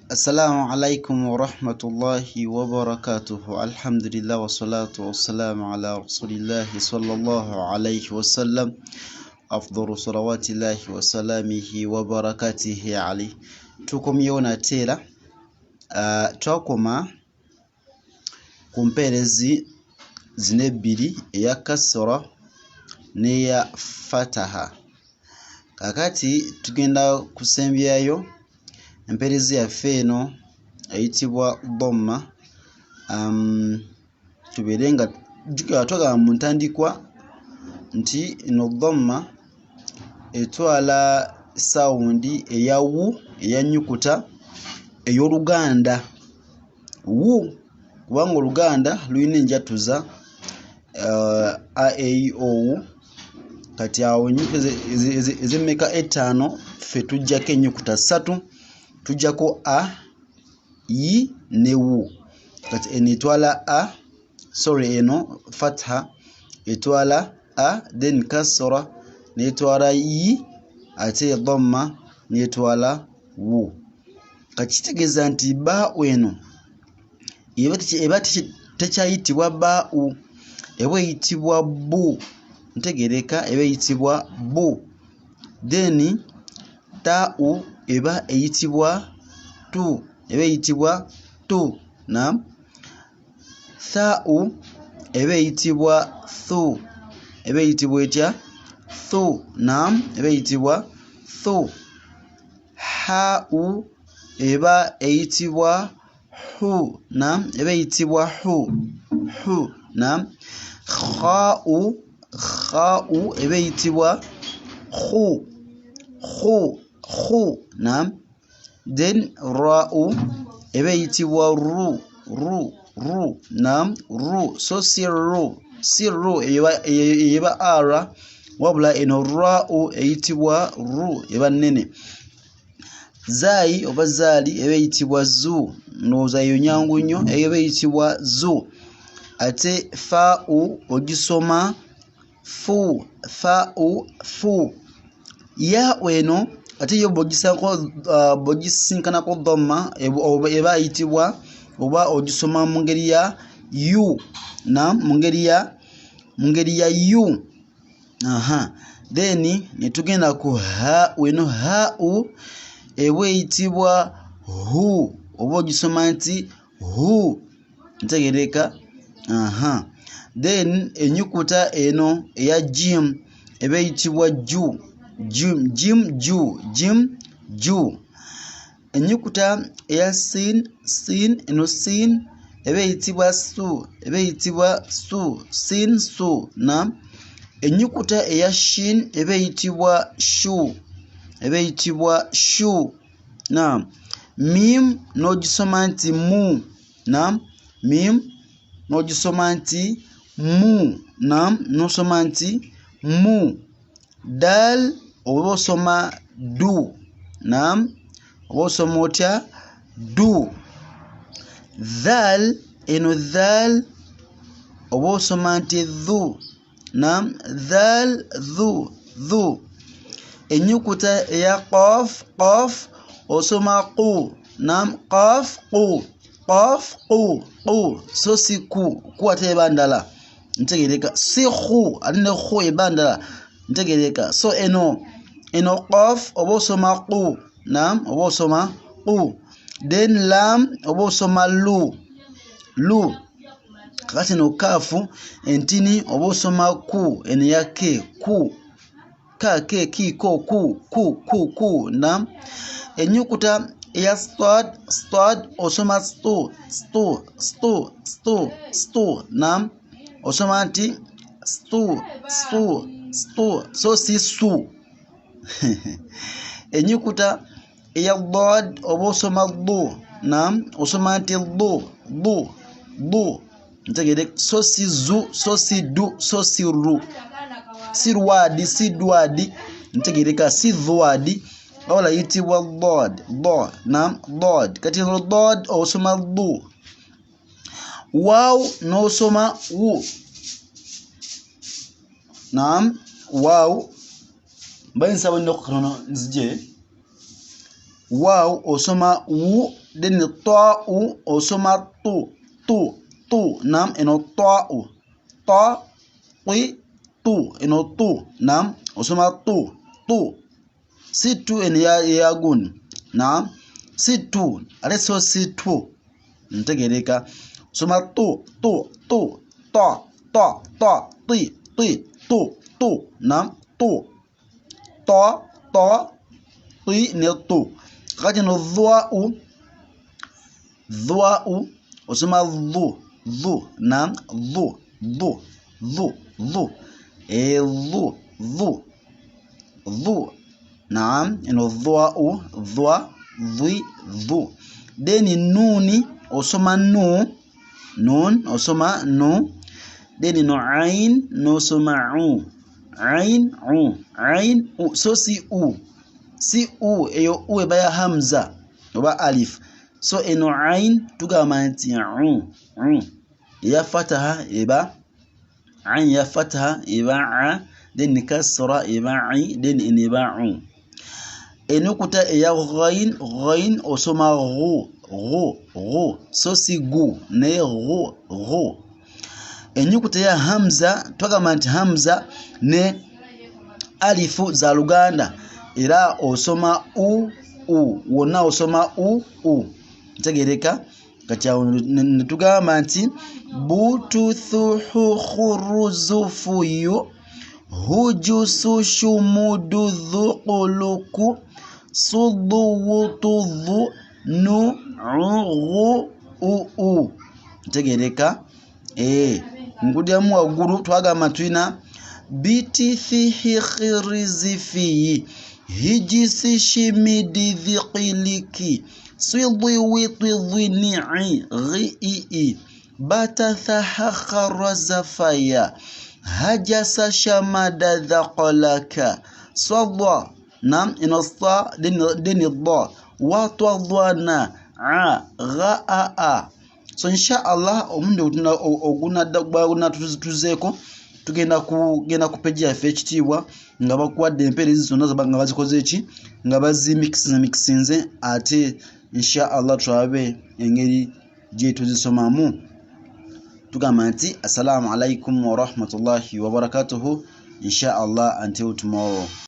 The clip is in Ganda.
Assalamu alaikum warahmatullahi wabarakatuhu. Alhamdulillah wassalatu wassalamu ala rasulillahi sallallahu alaihi wasallam, afdalu salawatillahi wasalamihi wabarakatihi alaihi. Tukomyewo nate era twakoma ku mpeerezi zino ebbiri, eya kasra n'eya fataha. Kaakati tugenda kusembyayo empeerezi yaffe eno eyitibwa dhamma. Tubeere nga jjukira twagamba mu ntandikwa nti eno dhamma etwala sawundi eya wu, eya nnyukuta ey'Oluganda wu, kubanga Oluganda lulina enjatuza a, e, i, o, u. Kati awo ennyukuta ez'emmeka ettaano, ffe tuggyako ennyukuta ssatu, tuggyako a, i ne wu. Kati eno etwala a, sorry, eno fatha etwala a, then kasra n'etwala i, ate dhamma n'etwala wu. Kati kitegeeza nti baa'u eno eba tekyayitibwa baa'u, eba eyitibwa bu. Ntegereka, eba eyitibwa bu. Then taa'u eba eyitibwa tu, eba eyitibwa tu. Naam, thaa'u eba eyitibwa thu, eba eyitibwa etya? Thu. Naam, eba eyitibwa thu. Haa'u eba eyitibwa hu. Naam, eba eyitibwa hu, hu. Naam, khaa'u, khaa'u eba eyitibwa khu, khu, khu. Naam, then ra'u eba eyitibwa ru, ru, ru. Naam, ru, so si ru, si ru eba r, wabula eno ra'u eyitibwa ru, eba nnene. Zaayi oba zaali eba eyitibwa zu, ndowooza eyo nyangu nnyo, eba eyitibwa zu. Ate faa'u ogisoma fu, faa'u fu. Yaa'u eno ate yo bw'ogisinkanako dhamma eba eyitibwa oba ogisoma mu ngeri ya yu. Naam, mu ngeri ya yu. Aha, then ne tugenda ku haa'u. Eno haa'u eba eyitibwa hu, oba ogisoma nti hu. Ntegereka. Aha, then ennyukuta eno eya jim eba eyitibwa ju, jim, jim, ju, jim, ju. Ennyukuta eya sin, sin, eno sin eba eyitibwa su, eba eyitibwa su, sin, su. Naam, ennyukuta eya shin eba eyitibwa shu, eba eyitibwa shu. Naam, mim n'ogisoma nti mu. Naam, mim n'ogisoma nti mu. Naam, n'osoma nti mu. Dal oba osoma du. Naam, oba osoma otya? Du. Dhal, eno dhal oba osoma nti dhu. Naam, dhal, dhu, dhu. Ennyukuta eya qaf, qaf osoma qu. Naam, qaf, qu, qaf, qu, qu, so si ku, ku ate eba ndala. Ntegereka, si khu ate ne khu eba ndala. Ntegereka. So eno qaf oba osoma qu. Naam, oba osoma qu. Then lam oba osoma lu, lu. Kakati eno kaafu entini oba osoma ku, eno ya ke, ku, ka, ke, ki, ko, ku, ku, ku, ku. Naam, ennyukuta eya sad, sad osoma stu, stu, stu, stu, stu. Naam, osoma nti stu, stu, stu, so si su. Ennyukuta eya dad oba osoma du. Naam, osoma nti du, du, du. Ntegere, so si zu, so si du, so si ru, si rwadi, si dwadi. Ntegereka, si dhwadi, wabula eyitibwa dad, dad. Naam, dad. Kati eno dad osoma du. Waaw n'osoma wu. Naam, waaw mbaye nsaba nnyo katono nzije. Waaw osoma wu, then ta'u osoma tu, tu, tu. Nam, eno ta'u, ta, ti, tu, eno tu. Nam, osoma tu, tu, si tu eno eya gundi. Nam, si tu ate so si tu, ntegereka. Osoma tu, tu, tu, ta, ta, ta, ti, ti, tu, tu. Nam, tu, ta, ta, ti ne tu. Kakati eno dhwa'u, dhwa'u osoma dhu, dhu. Nam, dhu, dhu, dhu, dhu, e dhu, dhu, dhu. Naam, eno dhwa'u, dhwa, dhi, dhu. Then nuni osoma nu, nun osoma nu. Then no ain nosoma u, ain u, ain u. So si u, si u eyo u eba ya hamza oba alif. So eno ain tugamba nti u, u eya fataha eba ain, ya fataha eba a, then kasra eba i, then eno eba u. Enukuta eya ghain, ghain osoma ghu, ghu, ghu. So si gu naye ghu, ghu. Enyukuta ya hamza twagamba nti hamza ne alifu za Luganda, era osoma u, u, wonna osoma u, u. Ntegereka. Kati awo ne tugamba nti bututhuhuruzufuyu hujusushumududhuquluku suduwutudhu nu u u u. Ntegereka. Nkudyamu waggulu twagamba tulina bitithihikhirizifiyi hijisishimididhiqiliki sidiwitidhini'i ghiii batathahakharazafaya hajasashamadadhaqalaka sadwa. Nam, eno sa deni dha watwadhwana a gha a a. So insha Allah omundi ogunadda tuzeeko tugenda kugenda ku peji yaffe ekitiibwa nga bakuwadde empeerezi zonna nga bazikoze ki, nga bazimixinze, ate insha Allah tulabe engeri gye tuzisomamu. Tugamba nti assalamu alaikum wa rahmatullahi wa barakatuhu, insha Allah until tomorrow.